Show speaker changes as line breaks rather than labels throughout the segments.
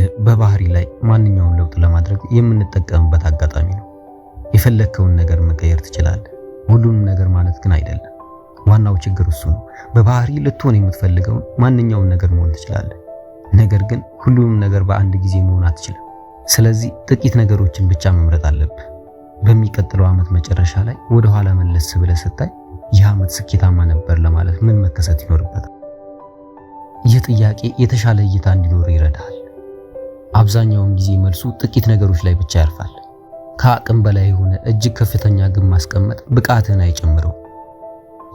ይህ በባህሪ ላይ ማንኛውም ለውጥ ለማድረግ የምንጠቀምበት አጋጣሚ ነው። የፈለግከውን ነገር መቀየር ትችላለህ፣ ሁሉንም ነገር ማለት ግን አይደለም። ዋናው ችግር እሱ ነው። በባህሪ ልትሆን የምትፈልገውን ማንኛውም ነገር መሆን ትችላለህ፣ ነገር ግን ሁሉንም ነገር በአንድ ጊዜ መሆን አትችልም። ስለዚህ ጥቂት ነገሮችን ብቻ መምረጥ አለብህ። በሚቀጥለው ዓመት መጨረሻ ላይ ወደ ኋላ መለስ ብለህ ስታይ ይህ ዓመት ስኬታማ ነበር ለማለት ምን መከሰት ይኖርበታል? ይህ ጥያቄ የተሻለ እይታ እንዲኖር ይረዳል። አብዛኛውን ጊዜ መልሱ ጥቂት ነገሮች ላይ ብቻ ያርፋል። ከአቅም በላይ የሆነ እጅግ ከፍተኛ ግብ ማስቀመጥ ብቃትህን አይጨምረው።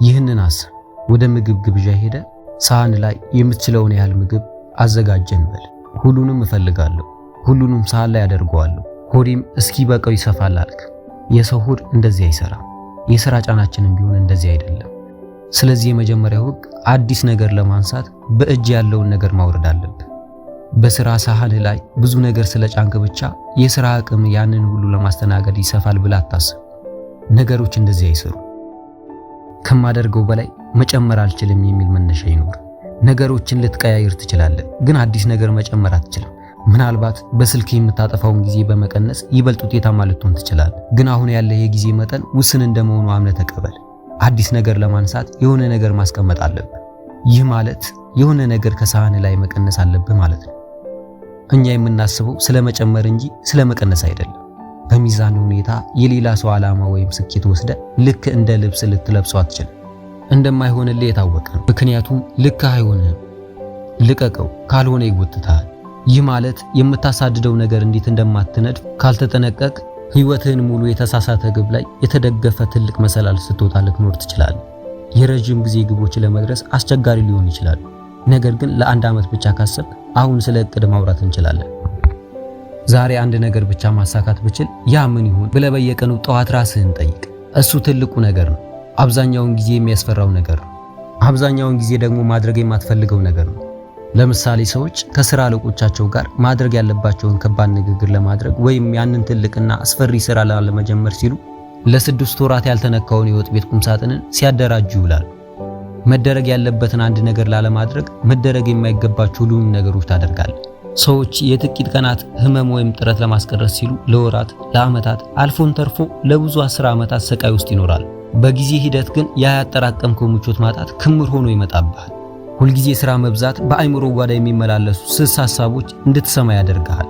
ይህንን አስብ። ወደ ምግብ ግብዣ ሄደ ሳህን ላይ የምትችለውን ያህል ምግብ አዘጋጀን በል። ሁሉንም እፈልጋለሁ፣ ሁሉንም ሳህን ላይ አደርገዋለሁ፣ ሆዴም እስኪበቃው ይሰፋል አልክ። የሰው ሆድ እንደዚህ አይሰራም። የሥራ ጫናችንም ቢሆን እንደዚህ አይደለም። ስለዚህ የመጀመሪያው ሕግ አዲስ ነገር ለማንሳት በእጅ ያለውን ነገር ማውረድ አለብህ። በስራ ሳህን ላይ ብዙ ነገር ስለጫንክ ብቻ የስራ አቅም ያንን ሁሉ ለማስተናገድ ይሰፋል ብለህ አታስብ። ነገሮች እንደዚህ አይሰሩ። ከማደርገው በላይ መጨመር አልችልም የሚል መነሻ ይኖር። ነገሮችን ልትቀያይር ትችላለህ፣ ግን አዲስ ነገር መጨመር አትችልም። ምናልባት በስልክ የምታጠፋውን ጊዜ በመቀነስ ይበልጥ ውጤታማ ልትሆን ትችላለህ፣ ግን አሁን ያለ የጊዜ መጠን ውስን እንደመሆኑ አምነህ ተቀበል። አዲስ ነገር ለማንሳት የሆነ ነገር ማስቀመጥ አለብህ። ይህ ማለት የሆነ ነገር ከሳህን ላይ መቀነስ አለብህ ማለት ነው። እኛ የምናስበው ስለ መጨመር እንጂ ስለ መቀነስ አይደለም። በሚዛን ሁኔታ የሌላ ሰው ዓላማ ወይም ስኬት ወስደ ልክ እንደ ልብስ ልትለብሰው አትችልም። እንደማይሆንልህ የታወቀ ነው። ምክንያቱም ልክ አይሆንህም። ልቀቀው፣ ካልሆነ ይጎትታል። ይህ ማለት የምታሳድደው ነገር እንዴት እንደማትነድፍ ካልተጠነቀቅ ሕይወትህን ሙሉ የተሳሳተ ግብ ላይ የተደገፈ ትልቅ መሰላል ስትወጣ ልትኖር ትችላለህ። የረጅም ጊዜ ግቦች ለመድረስ አስቸጋሪ ሊሆን ይችላሉ። ነገር ግን ለአንድ ዓመት ብቻ ካሰብክ አሁን ስለ እቅድ ማውራት እንችላለን። ዛሬ አንድ ነገር ብቻ ማሳካት ብችል ያ ምን ይሆን ብለህ በየቀኑ ጠዋት ራስህን ጠይቅ። እሱ ትልቁ ነገር ነው። አብዛኛውን ጊዜ የሚያስፈራው ነገር ነው። አብዛኛውን ጊዜ ደግሞ ማድረግ የማትፈልገው ነገር ነው። ለምሳሌ ሰዎች ከስራ አለቆቻቸው ጋር ማድረግ ያለባቸውን ከባድ ንግግር ለማድረግ ወይም ያንን ትልቅና አስፈሪ ስራ ላለመጀመር ሲሉ ለ6 ወራት ያልተነካውን የወጥ ቤት ቁምሳጥንን ሲያደራጁ ይውላሉ። መደረግ ያለበትን አንድ ነገር ላለማድረግ መደረግ የማይገባቸው ሁሉንም ነገሮች ታደርጋለህ። ሰዎች የጥቂት ቀናት ህመም ወይም ጥረት ለማስቀረት ሲሉ ለወራት፣ ለዓመታት አልፎን ተርፎ ለብዙ 10 ዓመታት ስቃይ ውስጥ ይኖራል። በጊዜ ሂደት ግን ያ ያጠራቀምከው ምቾት ማጣት ክምር ሆኖ ይመጣብሃል። ሁልጊዜ ስራ መብዛት በአእምሮ ጓዳ የሚመላለሱ ስስ ሐሳቦች እንድትሰማ ያደርግሃል።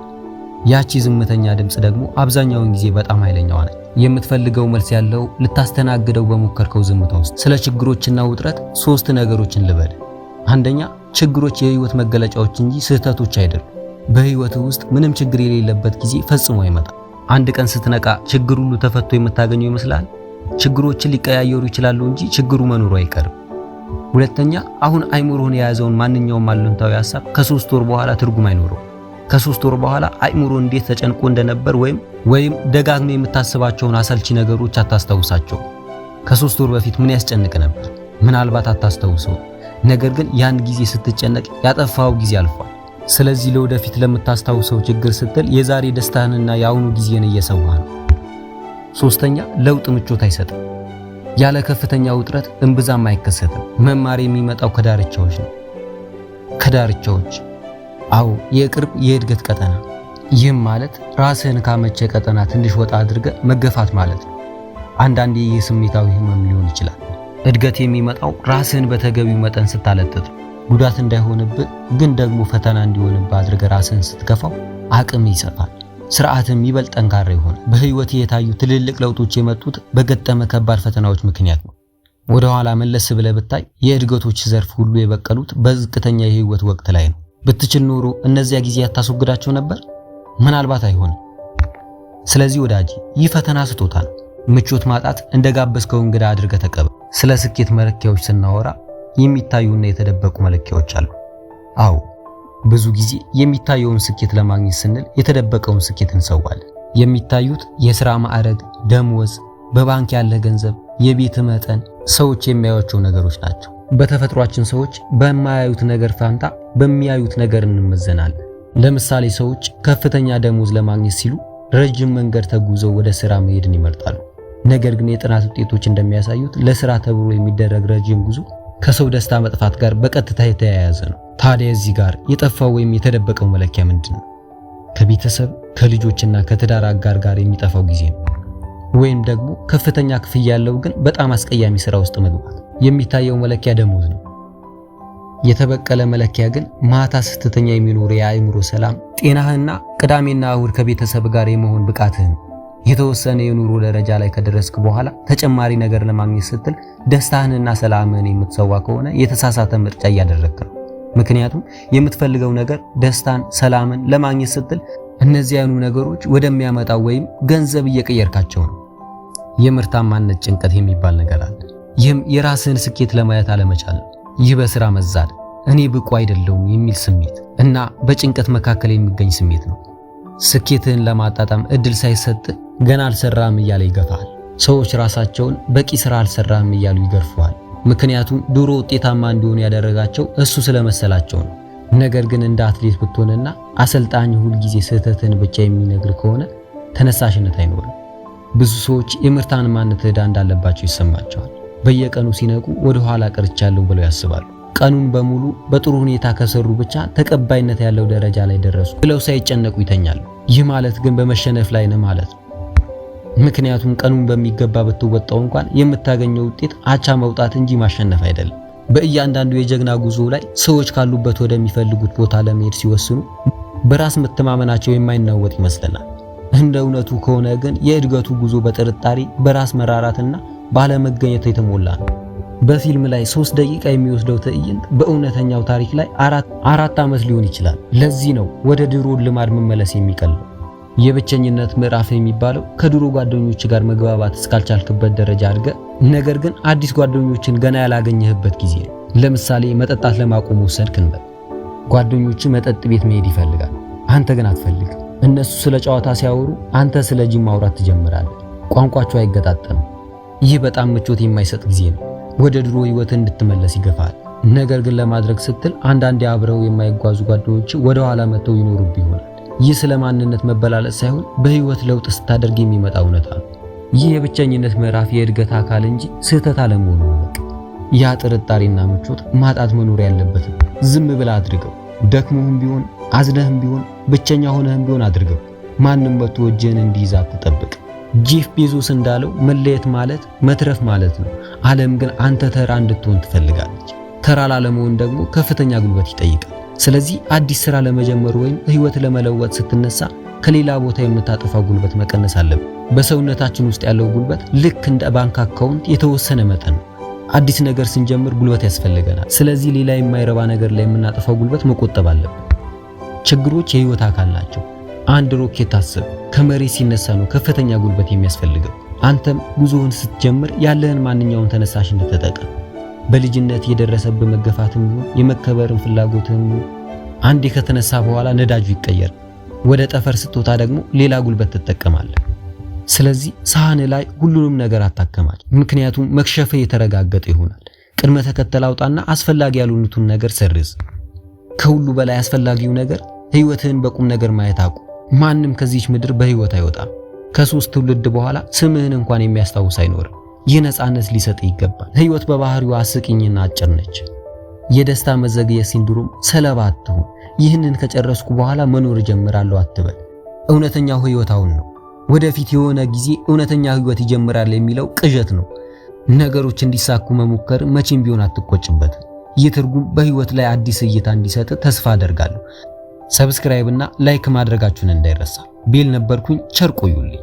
ያቺ ዝምተኛ ድምፅ ደግሞ አብዛኛውን ጊዜ በጣም ኃይለኛዋ ነች። የምትፈልገው መልስ ያለው ልታስተናግደው በሞከርከው ዝምታ ውስጥ። ስለ ችግሮችና ውጥረት ሶስት ነገሮችን ልበል። አንደኛ፣ ችግሮች የህይወት መገለጫዎች እንጂ ስህተቶች አይደሉም። በህይወትህ ውስጥ ምንም ችግር የሌለበት ጊዜ ፈጽሞ አይመጣም። አንድ ቀን ስትነቃ ችግር ሁሉ ተፈቶ የምታገኘው ይመስላል። ችግሮችን ሊቀያየሩ ይችላሉ እንጂ ችግሩ መኖሩ አይቀርም። ሁለተኛ፣ አሁን አይምሮህን የያዘውን ማንኛውም አሉንታዊ ሐሳብ ከ3 ወር በኋላ ትርጉም አይኖረው። ከ3 ወር በኋላ አይምሮ እንዴት ተጨንቆ እንደነበር ወይም ደጋግመህ የምታስባቸውን አሰልቺ ነገሮች አታስታውሳቸው። ከ3 ወር በፊት ምን ያስጨንቅ ነበር? ምናልባት አታስታውሰው። ነገር ግን ያን ጊዜ ስትጨነቅ ያጠፋው ጊዜ አልፏል። ስለዚህ ለወደፊት ለምታስታውሰው ችግር ስትል የዛሬ ደስታህንና የአሁኑ ጊዜን እየሰዋህ ነው። ሶስተኛ፣ ለውጥ ምቾት አይሰጥም። ያለ ከፍተኛ ውጥረት እምብዛም አይከሰትም። መማር የሚመጣው ከዳርቻዎች ነው። ከዳርቻዎች፣ አዎ፣ የቅርብ የእድገት ቀጠና። ይህም ማለት ራስህን ካመቸ ቀጠና ትንሽ ወጣ አድርገህ መገፋት ማለት ነው። አንዳንዴ ይህ ስሜታዊ ህመም ሊሆን ይችላል። እድገት የሚመጣው ራስህን በተገቢው መጠን ስታለጥጥ፣ ጉዳት እንዳይሆንብህ ግን ደግሞ ፈተና እንዲሆንብህ አድርገህ ራስህን ስትገፋው አቅም ይሰፋል። ስርዓትም ይበልጥ ጠንካራ ይሆናል። በህይወት የታዩ ትልልቅ ለውጦች የመጡት በገጠመ ከባድ ፈተናዎች ምክንያት ነው። ወደ ኋላ መለስ ብለህ ብታይ የእድገቶች ዘርፍ ሁሉ የበቀሉት በዝቅተኛ የህይወት ወቅት ላይ ነው። ብትችል ኖሮ እነዚያ ጊዜያት ታስወግዳቸው ነበር? ምናልባት አይሆንም። ስለዚህ ወዳጅ፣ ይህ ፈተና ስጦታ ነው። ምቾት ማጣት እንደጋበዝከው እንግዳ አድርገህ ተቀበል። ስለ ስኬት መለኪያዎች ስናወራ የሚታዩና የተደበቁ መለኪያዎች አሉ። አዎ፣ ብዙ ጊዜ የሚታየውን ስኬት ለማግኘት ስንል የተደበቀውን ስኬት እንሰዋለን። የሚታዩት የሥራ ማዕረግ፣ ደመወዝ፣ በባንክ ያለ ገንዘብ፣ የቤት መጠን፣ ሰዎች የሚያዩቸው ነገሮች ናቸው። በተፈጥሯችን ሰዎች በማያዩት ነገር ፋንታ በሚያዩት ነገር እንመዘናለን። ለምሳሌ ሰዎች ከፍተኛ ደሞዝ ለማግኘት ሲሉ ረጅም መንገድ ተጉዘው ወደ ስራ መሄድን ይመርጣሉ። ነገር ግን የጥናት ውጤቶች እንደሚያሳዩት ለስራ ተብሎ የሚደረግ ረጅም ጉዞ ከሰው ደስታ መጥፋት ጋር በቀጥታ የተያያዘ ነው። ታዲያ እዚህ ጋር የጠፋው ወይም የተደበቀው መለኪያ ምንድን ነው? ከቤተሰብ ከልጆችና ከትዳር አጋር ጋር የሚጠፋው ጊዜ ነው። ወይም ደግሞ ከፍተኛ ክፍያ ያለው ግን በጣም አስቀያሚ ስራ ውስጥ መግባት። የሚታየው መለኪያ ደሞዝ ነው። የተበቀለ መለኪያ ግን ማታ ስትተኛ የሚኖር የአእምሮ ሰላም፣ ጤናህና ቅዳሜና እሁድ ከቤተሰብ ጋር የመሆን ብቃትህ ነው። የተወሰነ የኑሮ ደረጃ ላይ ከደረስክ በኋላ ተጨማሪ ነገር ለማግኘት ስትል ደስታህንና ሰላምህን የምትሰዋ ከሆነ የተሳሳተ ምርጫ እያደረግክ ነው። ምክንያቱም የምትፈልገው ነገር ደስታን፣ ሰላምን ለማግኘት ስትል እነዚያኑ ነገሮች ወደሚያመጣው ወይም ገንዘብ እየቀየርካቸው ነው። የምርታማነት ጭንቀት የሚባል ነገር አለ። ይህም የራስህን ስኬት ለማየት አለመቻል ነው። ይህ በስራ መዛል፣ እኔ ብቁ አይደለሁም የሚል ስሜት እና በጭንቀት መካከል የሚገኝ ስሜት ነው። ስኬትህን ለማጣጣም እድል ሳይሰጥ ገና አልሰራህም እያለ ይገፋል። ሰዎች ራሳቸውን በቂ ስራ አልሰራህም እያሉ ይገርፈዋል። ምክንያቱም ድሮ ውጤታማ እንዲሆኑ ያደረጋቸው እሱ ስለመሰላቸው ነው። ነገር ግን እንደ አትሌት ብትሆንና አሰልጣኝ ሁል ጊዜ ስህተትን ብቻ የሚነግር ከሆነ ተነሳሽነት አይኖርም። ብዙ ሰዎች የምርታማነት ዕዳ እንዳለባቸው ይሰማቸዋል። በየቀኑ ሲነቁ ወደ ኋላ ቀርቻለሁ ብለው ያስባሉ። ቀኑን በሙሉ በጥሩ ሁኔታ ከሰሩ ብቻ ተቀባይነት ያለው ደረጃ ላይ ደረሱ ብለው ሳይጨነቁ ይተኛሉ። ይህ ማለት ግን በመሸነፍ ላይ ነህ ማለት ነው። ምክንያቱም ቀኑን በሚገባ ብትወጣው እንኳን የምታገኘው ውጤት አቻ መውጣት እንጂ ማሸነፍ አይደለም። በእያንዳንዱ የጀግና ጉዞ ላይ ሰዎች ካሉበት ወደሚፈልጉት ቦታ ለመሄድ ሲወስኑ በራስ መተማመናቸው የማይናወጥ ይመስለናል። እንደ እውነቱ ከሆነ ግን የእድገቱ ጉዞ በጥርጣሬ፣ በራስ መራራትና ባለመገኘት የተሞላ ነው። በፊልም ላይ 3 ደቂቃ የሚወስደው ትዕይንት በእውነተኛው ታሪክ ላይ 4 ዓመት ሊሆን ይችላል። ለዚህ ነው ወደ ድሮ ልማድ መመለስ የሚቀለው። የብቸኝነት ምዕራፍ የሚባለው ከድሮ ጓደኞች ጋር መግባባት እስካልቻልክበት ደረጃ አድገህ ነገር ግን አዲስ ጓደኞችን ገና ያላገኘህበት ጊዜ ነው። ለምሳሌ መጠጣት ለማቆም ወሰንክ እንበል። ጓደኞች መጠጥ ቤት መሄድ ይፈልጋል፣ አንተ ግን አትፈልግም። እነሱ ስለ ጨዋታ ሲያወሩ አንተ ስለ ጂም ማውራት ትጀምራለህ። ቋንቋቸው አይገጣጠምም። ይህ በጣም ምቾት የማይሰጥ ጊዜ ነው። ወደ ድሮ ህይወት እንድትመለስ ይገፋል። ነገር ግን ለማድረግ ስትል አንዳንድ አብረው የማይጓዙ ጓደኞች ወደ ኋላ መጥተው ይኖሩብህ ይሆናል። ይህ ስለ ማንነት መበላለጥ ሳይሆን በህይወት ለውጥ ስታደርግ የሚመጣ እውነታ ነው። ይህ የብቸኝነት ምዕራፍ የእድገት አካል እንጂ ስህተት አለመሆኑን እወቅ። ያ ጥርጣሬና ምቾት ማጣት መኖር ያለበት ነው። ዝም ብለህ አድርገው። ደክሞህም ቢሆን አዝነህም ቢሆን ብቸኛ ሆነህም ቢሆን አድርገው። ማንም መጥቶ እጅህን እንዲይዝ አትጠብቅ። ጄፍ ቤዞስ እንዳለው መለየት ማለት መትረፍ ማለት ነው። ዓለም ግን አንተ ተራ እንድትሆን ትፈልጋለች። ተራ ላለመሆን ደግሞ ከፍተኛ ጉልበት ይጠይቃል። ስለዚህ አዲስ ስራ ለመጀመር ወይም ህይወት ለመለወጥ ስትነሳ ከሌላ ቦታ የምታጠፋው ጉልበት መቀነስ አለብህ። በሰውነታችን ውስጥ ያለው ጉልበት ልክ እንደ ባንክ account የተወሰነ መጠን ነው። አዲስ ነገር ስንጀምር ጉልበት ያስፈልገናል። ስለዚህ ሌላ የማይረባ ነገር ላይ የምናጠፋው ጉልበት መቆጠብ አለብን። ችግሮች የህይወት አካል ናቸው። አንድ ሮኬት አስብ፣ ከመሬት ሲነሳ ነው ከፍተኛ ጉልበት የሚያስፈልገው። አንተም ጉዞውን ስትጀምር ያለህን ማንኛውም ተነሳሽነት ተጠቀም። በልጅነት የደረሰብህ መገፋትም ይሁን የመከበርን ፍላጎትም ይሁን አንዴ ከተነሳ በኋላ ነዳጁ ይቀየር። ወደ ጠፈር ስትወጣ ደግሞ ሌላ ጉልበት ትጠቀማለህ። ስለዚህ ሳህን ላይ ሁሉንም ነገር አታከማች፣ ምክንያቱም መክሸፍ የተረጋገጠ ይሆናል። ቅድመ ተከተል አውጣና አስፈላጊ ያልሆኑትን ነገር ሰርዝ። ከሁሉ በላይ አስፈላጊው ነገር ህይወትህን በቁም ነገር ማየት አቁም። ማንም ከዚህች ምድር በህይወት አይወጣም። ከ3 ትውልድ በኋላ ስምህን እንኳን የሚያስታውስ አይኖርም። ይህ ነፃነት ሊሰጥ ይገባል። ህይወት በባህሪዋ አስቂኝና አጭር ነች። የደስታ መዘግየት syndrome ሰለባ አትሁን። ይህንን ከጨረስኩ በኋላ መኖር እጀምራለሁ አትበል። እውነተኛው ህይወት አሁን ነው። ወደፊት የሆነ ጊዜ እውነተኛ ህይወት ይጀምራል የሚለው ቅዠት ነው። ነገሮች እንዲሳኩ መሞከር መቼም ቢሆን አትቆጭበት። ይህ ትርጉም በህይወት ላይ አዲስ እይታ እንዲሰጥ ተስፋ አደርጋለሁ። subscribe እና like ማድረጋችሁን እንዳይረሳ። ቤል ነበርኩኝ። ቸር ቆዩልኝ።